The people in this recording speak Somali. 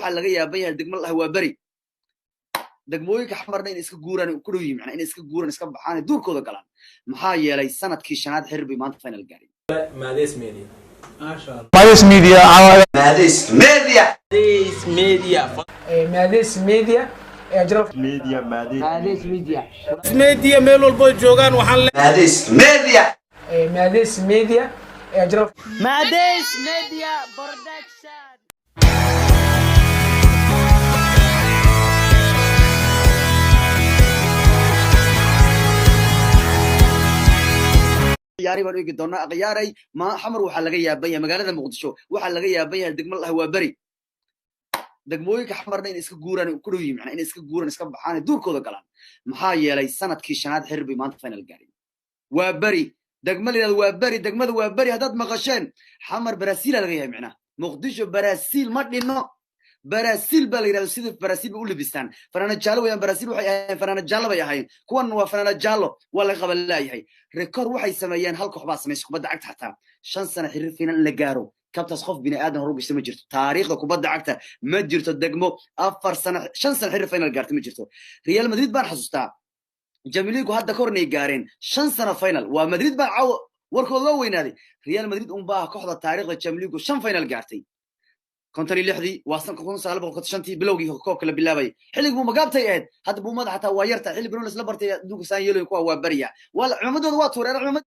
Waxaa laga yaaban yahay degmo lah waa beri, degmooyinka Xamarna inay iska guuraan ku dhow yihiin, macnaa inay iska guuraan, iska baxaan, duurkooda galaan. Maxaa yeelay sanadkii shanaad xiriir bay maanta final gaareen. Maades Media. Maades Media. Maades Media. Maades Media. Maades Media. Media Maades. Maades Media. Media meel walbo joogaan waxaan le Maades Media. Maades Media. Maades Media Production. Ciyaaray baan eegi doonaa. Akhyaaray, ma Xamar waxaa laga yaaban yahay, magaalada Muqdisho waxaa laga yaaban yahay degmo lah waa beri, degmooyinka Xamarna inay iska guuraan ku dhow yihiin, macnaa inay iska guuraan, iska baxaan, duurkooda galaan. Maxaa yeelay sanadkii shanaad xiriir bay maanta final gaareen. Waa beri degmo la yidhahdo waa beri, degmada waa beri haddaad maqasheen, Xamar Brazil laga yahay. Macnaha Muqdisho Brazil ma dhinno, Brazil baa la yidhahdo. Sida Brazil bay u libistaan, fanaanad jaallo weeyaan. Brazil waxay ahaayeen fanaanad jaallo bay ahaayeen, kuwan waa fanaanad jaallo, waa laga qaban laayahay. Record waxay sameeyeen hal koox baa samaysay kubadda cagta xataa 5 sano xiriir final in la gaaro. Kabtaas qof bini aadan hor u gashtay ma jirto taariikhda kubadda cagta, ma jirto degmo 4 sano, 5 sano xiriir final gaartay ma jirto. Real Madrid baan xasuustaa jamiligu hadda ka hornay gaareen 5 sano final. Waa Madrid baan caawa warkooda loo weynaaday. Real Madrid unbaa kooxda taariikhda jamiligu shan final gaartay. 56-dii waa san 1955-tii bilowgii koobka la bilaabayay, xilligii buumagaabtay ahayd. Hadda buumada xataa waa yarta, xilli banooni isla bartay adduunka saan yeelayo. Kuwa waa beriya, waa cimamadooda waa tuureen cimamad.